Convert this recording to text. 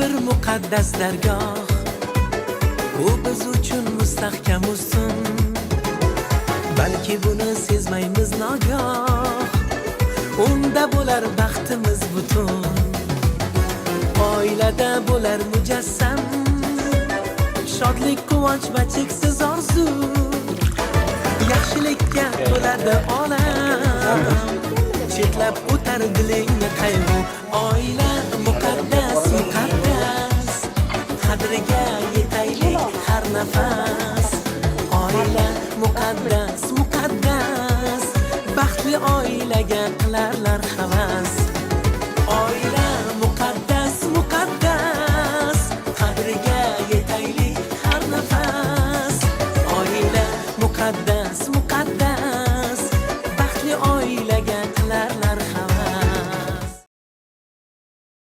Bir muqaddas dargoh, u biz uchun mustahkam ustun. Balki buni sezmaymiz nogoh, unda bo'lar baxtimiz butun. Oilada bo'lar mujassam shodlik, quvonch va cheksiz orzu. Yaxshilikka to'ladi olam, chetlab o'tar dilingni qayg'u. Oila muqaddas, muqaddas, qadriga yetaylik har nafas. Oila muqaddas, muqaddas, baxtli oilaga qilarlar havas. Oila muqaddas, muqaddas, qadriga yetaylik har nafas. Oila muqaddas, muqaddas, baxtli oilaga.